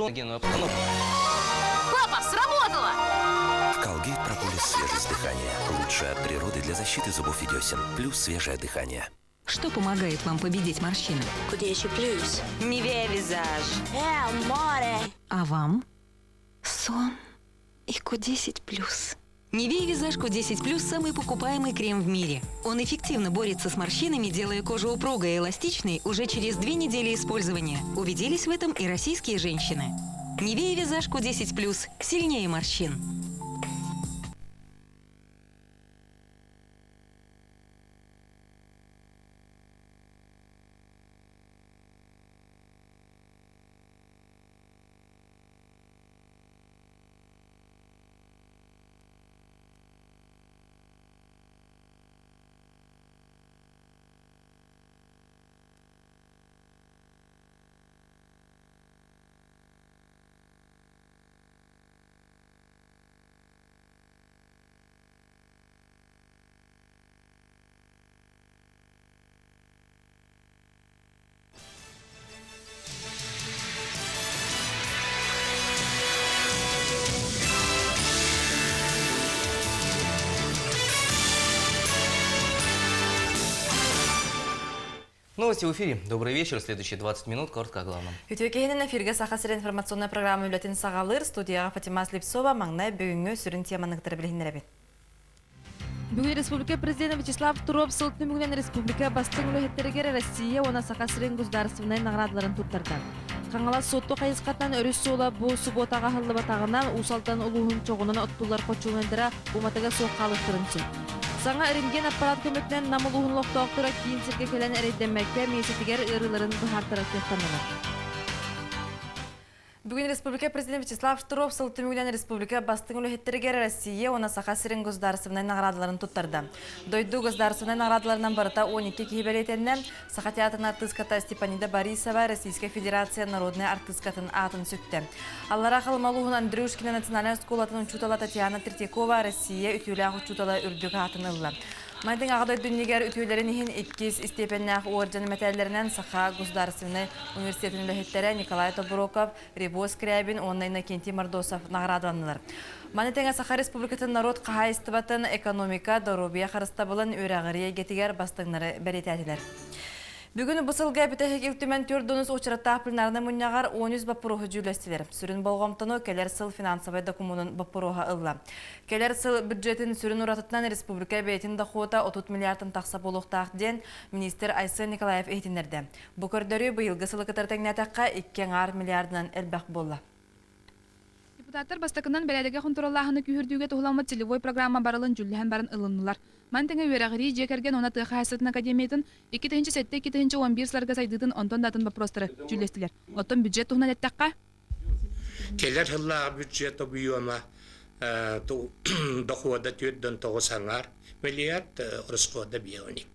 Папа, сработало! Колгейт Прополис свежесть дыхания. Лучшее от природы для защиты зубов и десен. Плюс свежее дыхание. Что помогает вам победить морщины? Кудечи плюс. Нивея Визаж. Море. А вам? Сон и Q10 плюс. Нивея Визаж Q10 плюс самый покупаемый крем в мире. Он эффективно борется с морщинами, делая кожу упругой и эластичной уже через 2 недели использования. Убедились в этом и российские женщины. Нивея Визаж Q10 плюс. Сильнее морщин. Новости в эфире. Добрый вечер. Следующие 20 минут. Коротко о главном. Үтүө киэһэнэн, эфиргэ Саха сирин информационнай программа үлэтин саҕалыыр, студияҕа Фатима Слепцова. Маҥнай бүгүҥҥү сүрүн теманы билиһиннэрэбит. Бүгүн Республика Президента Вячеслав Штыров сыл түмүгүнэн республика бастыҥ үлэһиттэригэр Россия уонна Саха сирин государственнай наҕараадаларын туттарда. Хаҥалас Суотту хайысхатынан өрүс суола бу субуотаҕа аһыллыбатаҕына, Уус Алдан улууһун чоҕунан оттуллар хочуолунайдара уматыга суох хаалыахтарын сөп. Саҥа рентген аппарат көмөтүнэн Нам улууһун олохтоохторо киин сиргэ кэлэн эрэйдэммэккэ миэстэтигэр ыарыыларын быһаартарар кыахтаннылар. Бүгүн Республика Президента Вячеслав Штыров сыл түмүгүнэн республика бастыҥ үлэһиттэригэр Россия уонна Саха сирин государственнай наҕараадаларын туттарда. Дойду государственнай наҕараадаларынан барыта 12 киһи бэлиэтэннэ. Саха театрын артыыската Степанида Борисова Российская Федерация народнай артыыскатын аатын сүктэ. Аллараа Халыма улууһун Андрюшкина национальнай оскуолатын учуутала Татьяна Третьякова Россия үтүөлээх учуутала үрдүк аатын ылла. Мантан Аҕа дойду иннигэр үтүөлэрин иһин иккис истиэпэннээх уордьан мэтээллэринэн Саха государственнай университетын үлэһиттэрэ Николай Тобуроков, Рево Скрябин уонна Иннокентий Мордосов наҕараадаланнылар. Маны тэҥэ Саха Республикатын норуот хаһаайыстыбатын, экономика, доруобуйа харыстабылын, үөрэҕирии эйгэтигэр бастыҥнары бэлиэтээтилэр. Бүгүн бу сылга бүтэһик Ил Түмэн 4 уочараттаах пленарнай мунньаҕар 13 боппуруоһу дьүүллэстилэр. Сүрүн болҕомтону кэлэр сыл финансовай докумуонун боппуруоһа ылла. Кэлэр сыл бюджетин сүрүн уратытынан республика бэйэтин дохуота 30 миллиардтан тахса буолуохтаах диэн министр Айсен Николаев иһитиннэрдэ. Бу көрдөрүү быйылгы сылы кытары тэҥнээтэххэ 2,5 миллиардынан элбэх буолла. Депутаттар бастакынан бэрээдэги хонтуруоллааһыны күүһүрдүүгэ туһуламмыт целевой программа барылын дьүүллэһэн баран ылыннылар. Маны тэҥэ үөрэҕирии, дьиэ кэргэн уонна тыа хаһаайыстыбатын академиятын 2007-2011 сылларга сайдыытын, онтон да атын боппуруостары дьүүллэстилэр. Оттон бюджет туһунан эттэххэ, Кэлэр сыллааҕы бюджет объема дохода 4,9 миллиард, расхода 5,2.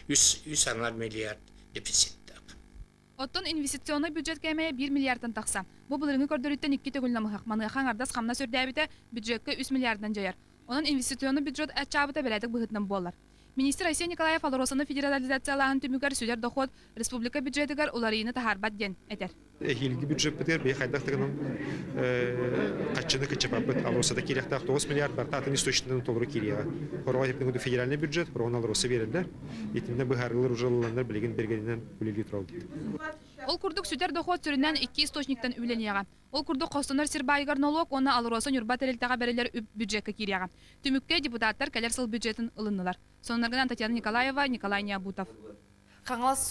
3,5 миллиард дефициттаах. Оттон инвестиционнай бюджет кээмэйэ 1 миллиардтан тахса. Бу былырыыҥҥы көрдөрүүттэн икки төгүл намыһах. Маныаха аҥардас хамнас үрдээбитэ бюджекка 3 миллиардынан дьайар. Онон инвестиционнай бюджет аччаабыта бэрээдэк быһыытынан буолар. Министр Айсен Николаев АЛРОСАны федерализациялааһын түмүгэр сүтэр дохуот республика бюджетыгар уларыйыыны таһаарбат диэн этэр. Эһиилги бюджеппытыгар биһи хайдах да гынан харчыны кыччапаппыт. АЛРОСАда киириэхтээх 9 миллиард барыта атын источниктан толору киириэҕэ. Хороҕо эппин федеральный бюджет, хороҕун АЛРОСа биэрэллэр. Итиннэ быһаарыылар уже ылылланнар билигин бергенинэн үлэлии туралбыт. Ол курдук сүтэр дохуот сүрүннээн икки источниктан үбүлэниэҕэ. Ол курдук хостонор сир баайыгар нолуок уонна АЛРОСА Ньурба тэрилтэҕэ бэриллэр үп бюджекка киириэҕэ. Түмүккэ депутаттар кэлэр сыл бюджетын ылыннылар. Сонуннарынан Татьяна Николаева, Николай Необутов. Хаҥалас.